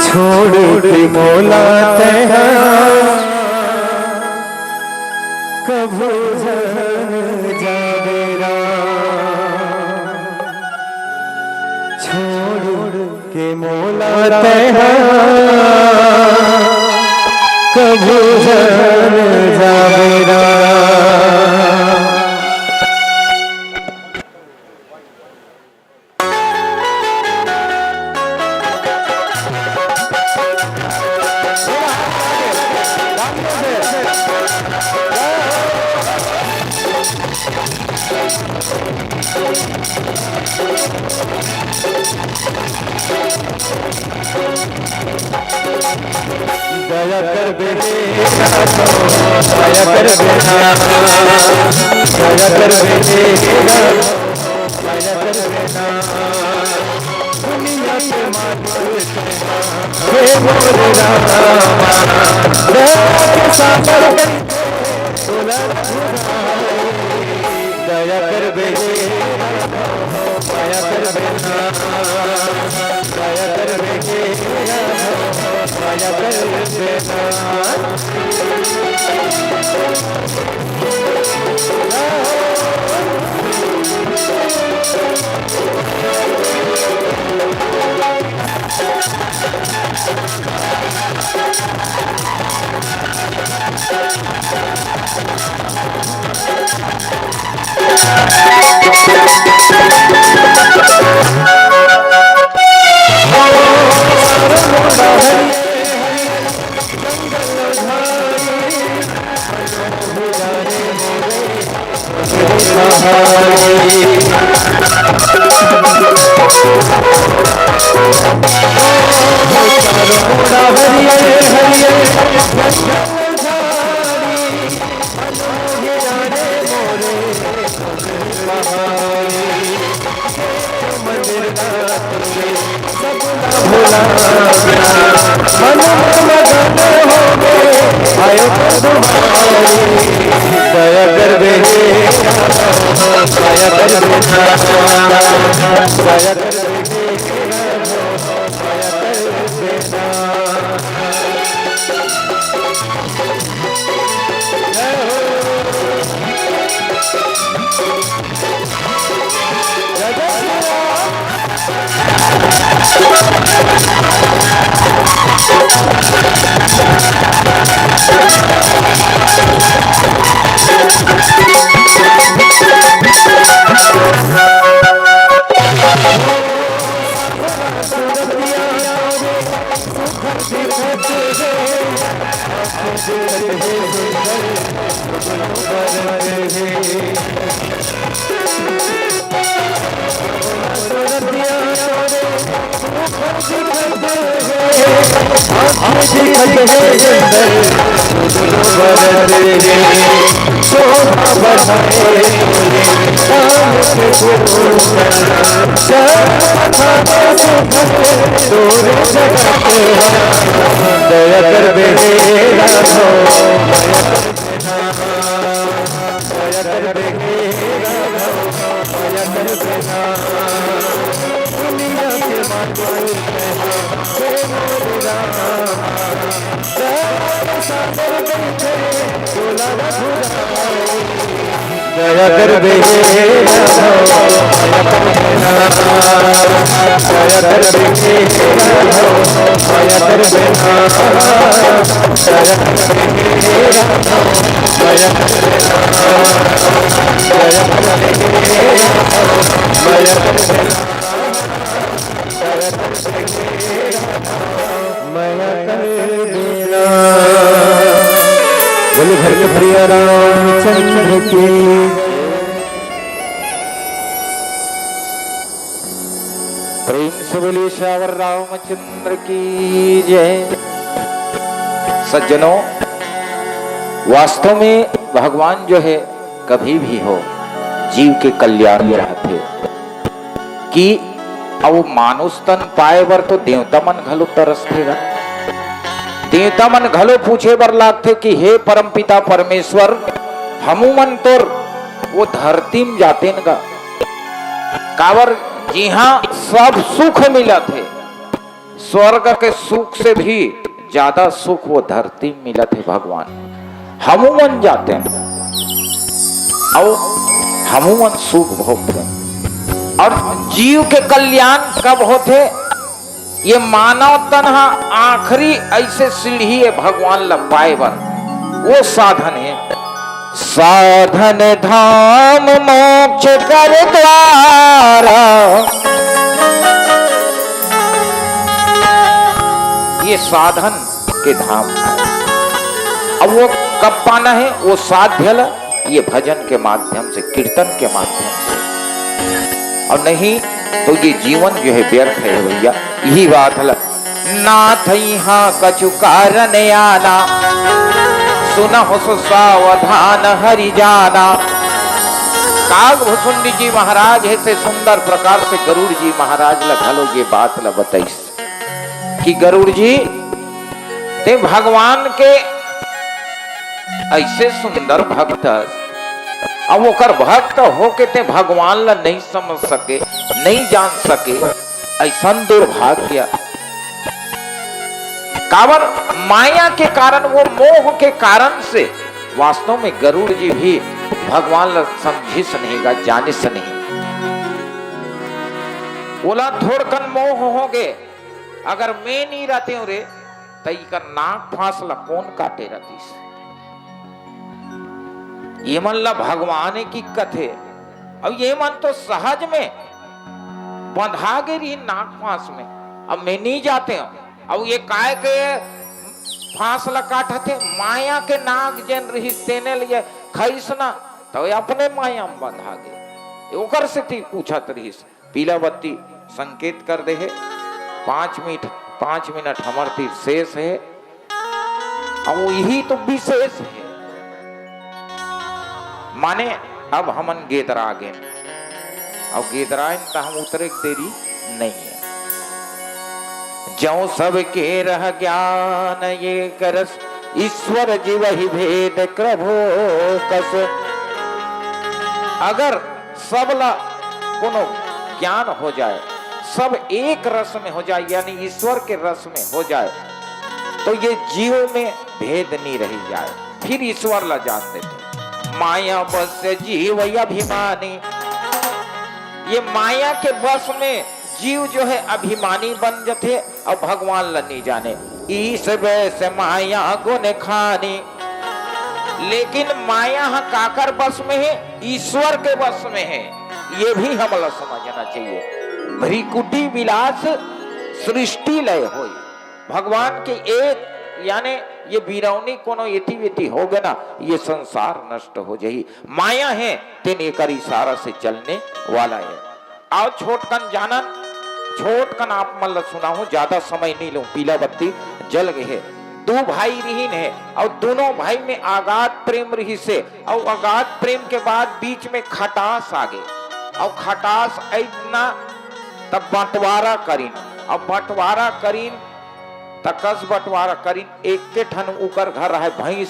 छोड़ के मोला तैं हा कभू झन जाबे राम, छोड़ के मोला तैं हा कभू झन जाबे राम। दया कर बेटे, दया कर बेटा, दया कर बेटे, दया कर बेटा। दुनिया के मालिक हे मोरे रामा, दया के सागर दया कर बेटे, दया कर बेटा, दया कर बेटे, दया कर बेटा। दया कर बेटे, दया कर बेटा, दया कर बेटे। दया कर बेटे, दया कर बेटे, दया कर बेटे, दया कर बेटा, दया कर बेटे, दया कर बेटा, दया कर बेटे, दया कर बेटा। बोले घर के प्रिय रामचंद्र की। प्रेम से बोलिए सियावर रामचंद्र की जय। सज्जनों, वास्तव में भगवान जो है, कभी भी हो, जीव के कल्याण चाहते कि अउ मानुष तन पाए बर तो देवता मन घलो तरसथे गा। देवता मन घलो पूछे बर लागथे कि हे परमपिता परमेश्वर, हमू मन तोर वो धरती म जातेन गा, काबर जिहां सब सुख मिलत हे, स्वर्ग के सुख से भी ज्यादा सुख वो धरती म मिलत हे भगवान। हमू मन जातेन अउ हमू मन सुख भोगतेन। अउ जीव के कल्याण कब होथे? ये मानव तन ह आखिरी ऐसे सीढ़ी हे भगवान ल पाए बर, वो साधन हे। साधन धाम मोक्ष कर द्वारा। ये साधन के धाम। अब वो कब पाना हे? वो साध्य ल ये भजन के माध्यम से, कीर्तन के माध्यम से, अउ नहीं तो ये जीवन जो हे व्यर्थ हे भैया। यही बात ल नाथ इहाँ कछु कारण आना, सुनहु सो सावधान हरि जाना। काग भुसुंडी जी महाराज हे ते सुंदर प्रकार से गरुड़ जी महाराज ल घलो ये बात ल बताइस कि गरुड़ जी, ते भगवान के ऐसे सुंदर भक्त, अब ओकर भक्त होके ते भगवान ल नहीं समझ सके, नहीं जान सके, ऐसन दुर्भाग्य। काबर? माया के कारण, वो मोह के कारण से वास्तव में गरुड़ जी भी भगवान ल समझिस नहीं गा, जानिस नहीं। ओला थोड़कन मोह होगे, अगर मैं नहीं रहते हूँ रे, त इकर नाक फांस ल कोन काटे रहतिस? ये मन ल भगवान ही की कथे। अब ये मन तो सहज में बंधा गे रही नाक फांस में। अब मैं नहीं जाते हूँ, अब ये काय के फांस ल काटथे? माया के नाग जेन रही तेने लिए खइस ना, तो ये अपने माया में बंधा गे। ये ओकर सेती पूछत रहिस। पीला बत्ती संकेत कर दे हे, पाँच मिनट, पाँच मिनट हमर तीर शेष हे। अब यही तो विशेष हे, माने अब हमन गेदरा गेन, अब गेदराएन त हम उतरे के देरी नहीं हे। जौ सबके रह ज्ञान एक रस, ईश्वर जीव ही भेद प्रभो कस। अगर सब ला कोनो ज्ञान हो जाए, सब एक रस में हो जाए, यानी ईश्वर के रस में हो जाए, तो ये जीव में भेद नहीं रह जाए, फिर ईश्वर ला जान देते। माया बस जीव अभिमानी, ये माया के बस में जीव जो है अभिमानी बन जथे और भगवान ला नहीं जाने। ईश वैस माया गुण खानी, लेकिन माया ह काकर बस में हे? ईश्वर के बस में हे। ये भी हमला समझना चाहिए। भ्रिकुटी विलास सृष्टि लय होई। भगवान के एक, यानी ये बिरौनी कोनो एती वेती होगे ना, ये संसार नष्ट हो जाही। माया हे, तेन एकर इशारा से चलने वाला हे। आओ छोटकन जानन, छोटकन आप मन ल सुनाहूं, ज्यादा समय नहीं लूं, पीला बत्ती जल गे हे। दू भाई रिहिन हे, अउ दोनों भाई में अगाध प्रेम रिहिस हे, अउ अगाध प्रेम के बाद बीच में खटास आ गे, अउ खटास अइस ना, तब बंटवारा करिन, अउ बंटवारा करिन, त कस बंटवारा करिन, एके ठन उकर घर रहय भैंस,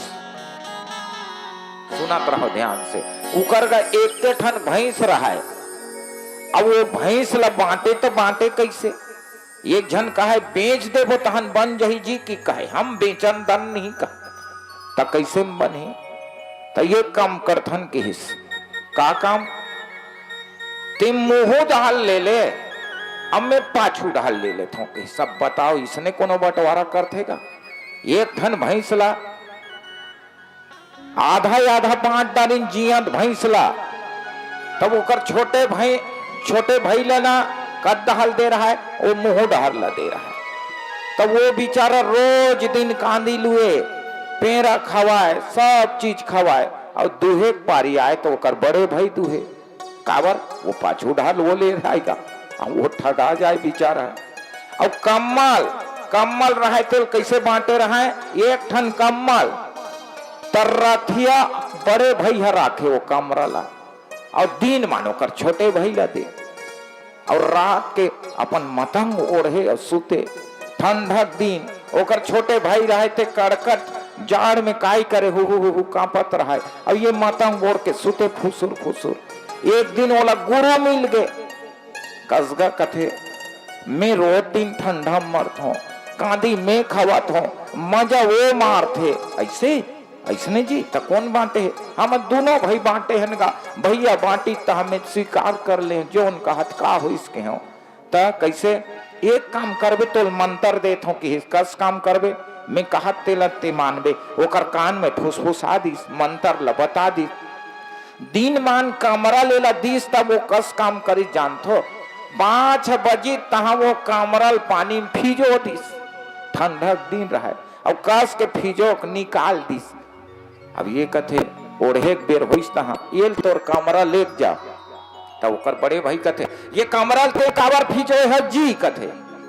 सुनत रहो ध्यान से, उकर घर एके ठन भैंस रहय। अब वो भैंस ल बांटे त बांटे कइसे? एक झन कहय बेच देबो तहन बन जही जी, कि कहय हम बेचन दन नहीं कह, त कइसे म बनही? त ये काम करथन किहिस। का काम? ते मुहू डहर ले ले, अब मैं पाछू डहर ले लेथों किहिस। अब बताओ, इसने कोनो बंटवारा करथे का? एक ठन भैंस ला आधा आधा बांट डारिन जियंत भैंस ला, तब ओकर छोटे भाई, छोटे भाई ला ना कद डहर दे रहय, वो मुहू डहर ला दे रहय। तब वो बेचारा रोज दिन कांदी लुए, पेरा खवाय, सब चीज खवाय, अउ दूहे के पारी आय त ओकर बड़े भाई दूहे। काबर? वो पाछू डहर वो ले रहय गा, अउ वो ठगा जाय बेचारा। अउ कम्मल, कम्मल रहय तेल कइसे बांटे रहय? एक ठन कम्मल त रतिहा बड़े भाई ह राखे वो कमरा ला, अउ दिन मान ओकर छोटे भाई ला दे, अउ रात के अपन मतंग ओढ़े अउ सुते। ठंडक दिन ओकर छोटे भाई रहय ते कड़कट जाड़ में काई करे, हु हु हु हु कांपत रहय, अउ ये मतंग ओढ़ के सुते फुसुर फुसुर। एक दिन ओला गुरु मिल गे, कसगा कथे, मैं रोज दिन ठंडा म मरथों, कांदी मैं खवाथों, मजा वो मारथे। अइसे? अइसने जी, त कोन बांटे हे? हम दूनों भाई बांटे हन गा। भैया बांटिस त हमें स्वीकार कर ले, जोन कहत का होइस केहेंव। त कइसे? एक काम करबे, तोल मंतर देथों किहिस, कस काम करबे, मैं कहत तेला ते मानबे। ओकर कान में फुसफुसा दिस, मंतर ल बता दिस। दिन मान कमरा लेला दिस, तब वो कस काम करिस जानथो? पाँच बजिस तहाँ वो कमरा ल पानी में फिजो दिस, ठंडक दिन रहय, अउ कस के फिजो के निकाल दिस। अब ये कथे, ओढ़े के बेर होइस तहाँ, "ये ल तोर कमरा लेके जा।" त ओकर बड़े भाई कथे, "ये कमरा ल ते काबर फिजोय हस जी?" कथे,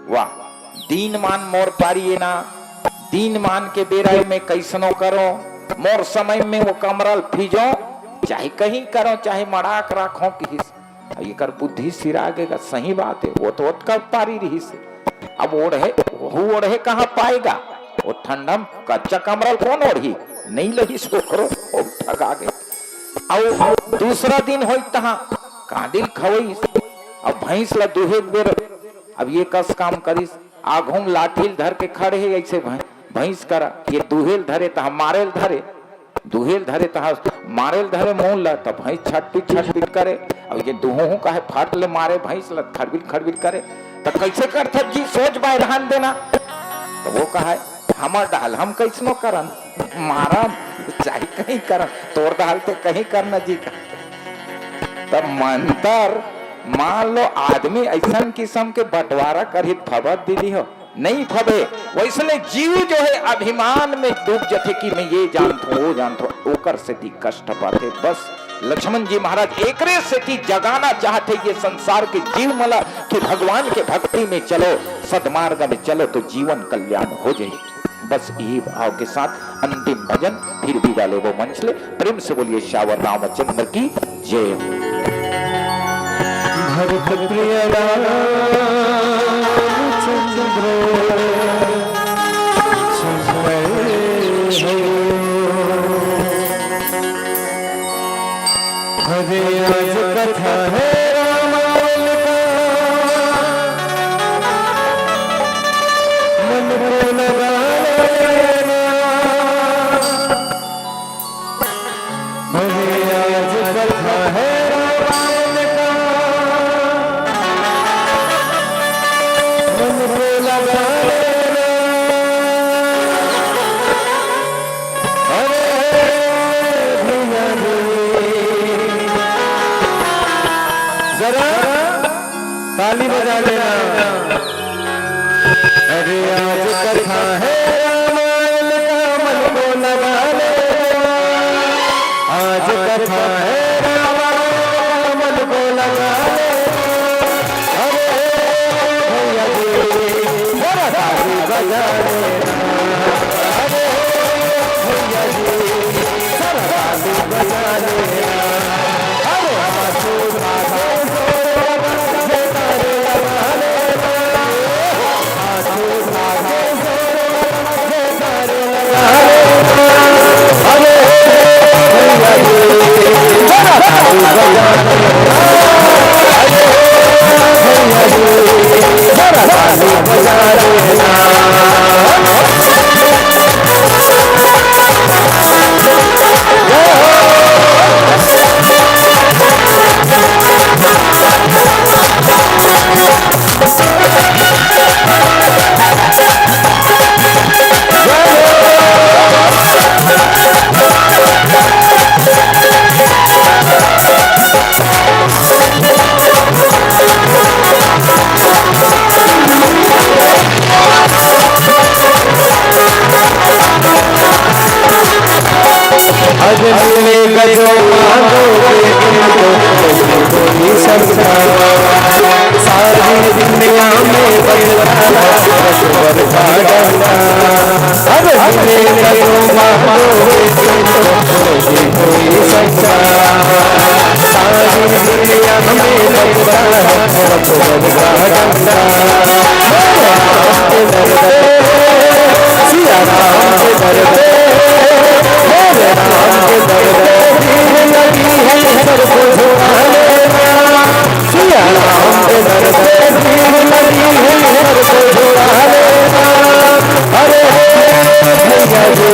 "वाह, दीन मान मोर पारी ए ना, दीन मान के बेरा ए मैं कइसनो करों, मोर समय में वो कमरल फिजों, चाहे कहीं करों, चाहे मड़ाक राखों किहिस। अब एकर बुद्धि सिरा गे गा, सही बात हे, वो तो ओतका पारी रिहिस हे। अब ओढ़े, वहू ओढ़े कहाँ पाएगा? वो ठंडा म कच्चा कमरल कोन ओढ़ही? नइ लहिस ओकरो, वो ठगा गे। अउ दूसरा दिन होइस तहाँ, कांदिल खवइस। अब भैंस ला दूहे के बेर, अब ये कस काम करिस, आघू म लाठी ल धर के खड़े हे, अइसे भै-, भैंस करा, ये दूहे ल धरे तहाँ मारे ल धरे, दूहे ल धरे तहाँ मारे ल धरे मुंह ल, त भैंस छटपिट छटपिट करे। अब ये दूहूं कहे फट ले मारे भैंस ल, खड़बिल खड़बिल करे, त कइसे करथस जी, सोच बाय ध्यान देना। त वो कहे, हमर डहल हम कइसनो करन, मारन, चाहे कहीं करन, तोर डहल ते कहीं करना जी का। त मंतर, मान लो आदमी अइसन किसम के बंटवारा करही त फबत दीदी हो, नइ फबे। वइसने जीव जो हे अभिमान में डूब जथे कि मैं ये जानथों, वो जानथों, ओकर सेती कष्ट पाथे। बस लक्ष्मण जी महाराज एकरे सेती जगाना चाहथे ये संसार के जीव मन ला कि भगवान के भक्ति में चलो, सदमार्ग में चलो तो जीवन कल्याण हो जाही। बस इही भाव के साथ अंतिम भजन, फिर विदा लेबो मंच ले। प्रेम से बोलिए सियावर रामचंद्र की जय हो। भरत प्रिय रामचंद्र समय हो। अरे आज कथा है रामायण का, मन को लगा लेना। अरे आज कथा है रामायण का, मन को लगा लेना। अरे भैया जी, जरा ताली बजा लेना। अरे आज कथा है रामायण का, मन को लगा लेना। आज कथा है रामायण का, मन को लगा लेना। अरे भैया जी, जरा ताली बजा लेना। अरे भैया जी, जरा ताली बजा लेना। अरे अरे मिलेगा जो मांगोगे तुमको, कोई सस्ता। सारी दुनिया में बजता है अकबर का डंका। अरे मिलेगा जो मांगोगे तुमको, कोई सस्ता। सारी दुनिया में बजता है अकबर का डंका। सिया राम के दर पे, मेरे राम के दर पे, भीड़ लगी है सबको झुकाने। सिया राम के दर पे, भीड़ लगी है सबको झुकाने। अरे भैया जी,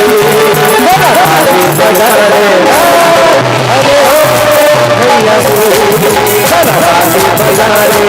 मेरा राम बजा रे। अरे भैया जी, मेरा राम बजा रे।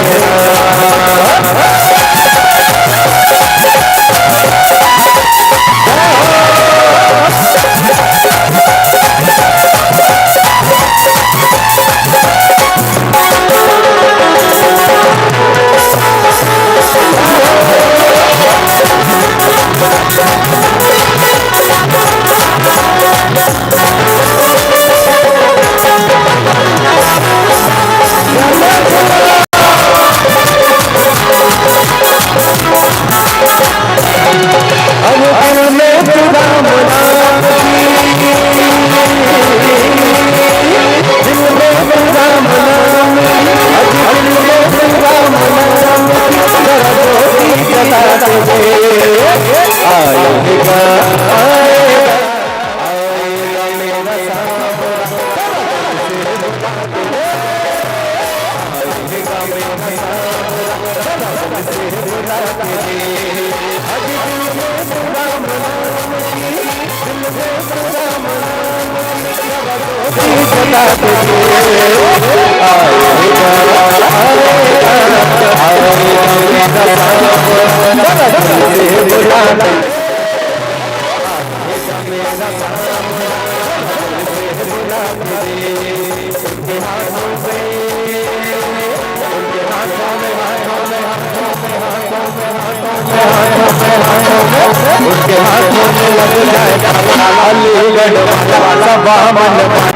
उसके हाथों में लग जाए ताला, अलीगढ़ वाला, सब बामन।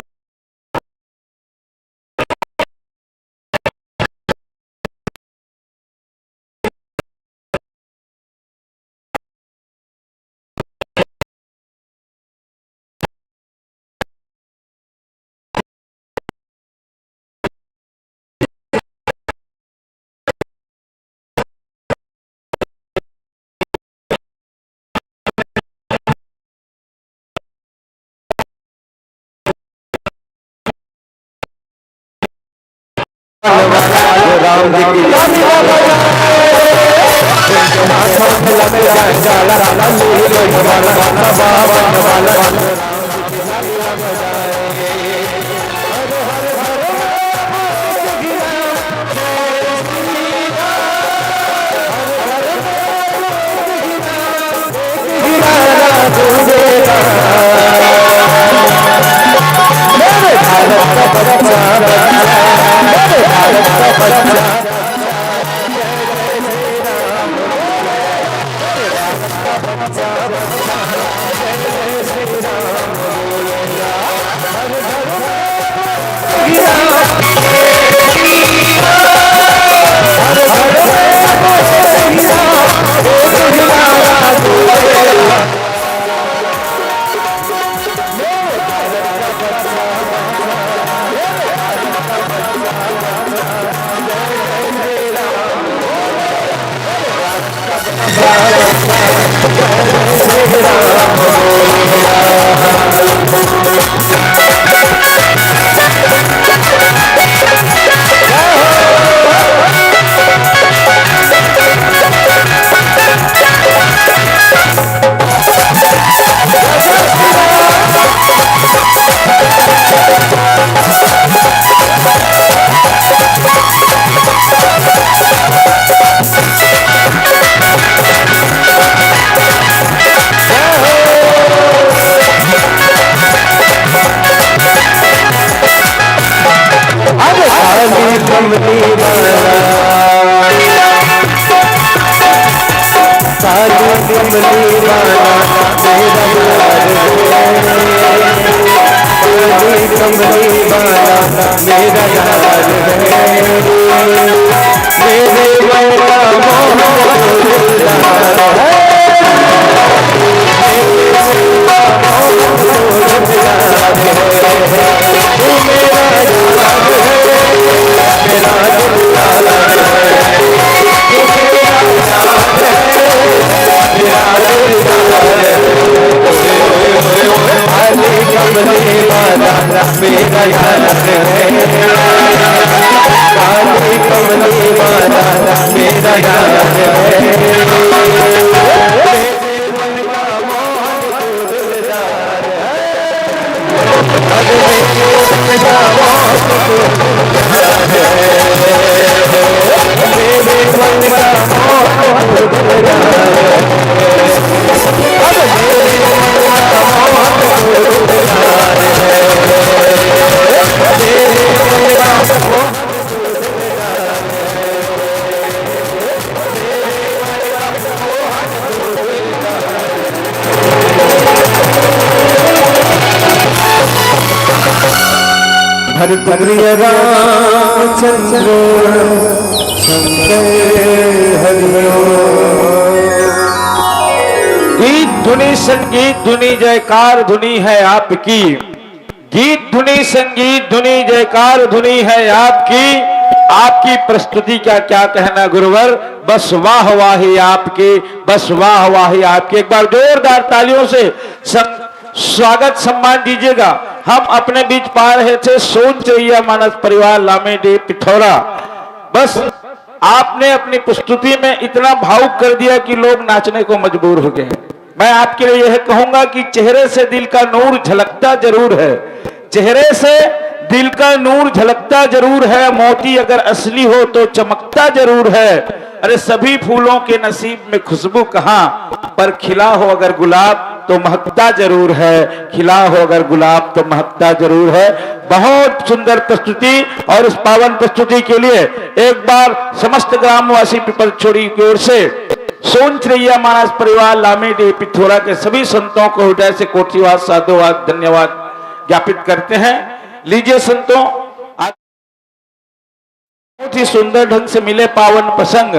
भरत प्रिय रामचंद्र शंकर हरि ओम। गीत धुनी संगीत धुनी जयकार धुनी है आपकी। गीत धुनी संगीत धुनी जयकार धुनी है आपकी। आपकी प्रस्तुति का क्या कहना गुरुवर, बस वाह वाही आपकी, बस वाह वाही आपकी। एक बार जोरदार तालियों से सं-, स्वागत सम्मान दीजिएगा। हम अपने बीच पा रहे थे सोन चोइया मानस परिवार लामे डे पिथौरा। बस आपने अपनी प्रस्तुति में इतना भावुक कर दिया कि लोग नाचने को मजबूर हो गए। मैं आपके लिए यह कहूंगा कि चेहरे से दिल का नूर झलकता जरूर है, चेहरे से दिल का नूर झलकता जरूर है, मोती अगर असली हो तो चमकता जरूर है। अरे सभी फूलों के नसीब में खुशबू कहाँ, पर खिला हो अगर गुलाब तो महकता जरूर है, खिला हो अगर गुलाब तो महकता जरूर है। बहुत सुंदर प्रस्तुति, और इस पावन प्रस्तुति के लिए एक बार समस्त ग्रामवासी पिपरछोड़ी की ओर से सोन चिरैया मानस परिवार लामी डी पिथौरा के सभी संतों को हृदय से कोटिवाद, साधुवाद, धन्यवाद ज्ञापित करते हैं। लीजिए संतों, आज बहुत ही सुंदर ढंग से मिले पावन प्रसंग।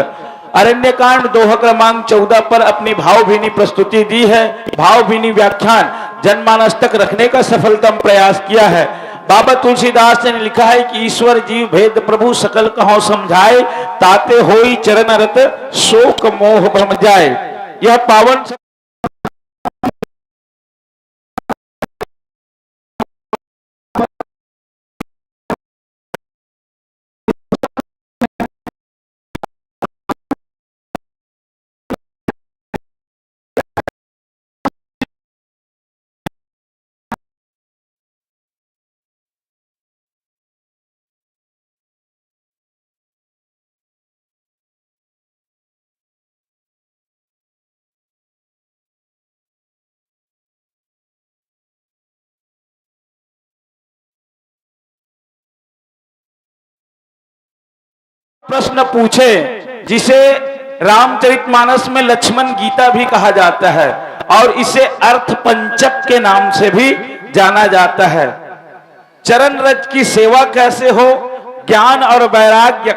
अरण्यकांड दोहा क्रमांक चौदह पर अपनी भावभीनी प्रस्तुति दी है, भावभीनी व्याख्यान जनमानस तक रखने का सफलतम प्रयास किया है। बाबा तुलसीदास ने लिखा है कि ईश्वर जीव भेद प्रभु सकल कहो समझाए, ताते होई चरण रत शोक मोह भ्रम जाए। यह पावन प्रश्न पूछे, जिसे रामचरितमानस में लक्ष्मण गीता भी कहा जाता है और इसे अर्थ पंचक के नाम से भी जाना जाता है। चरण रज की सेवा कैसे हो, ज्ञान और वैराग्य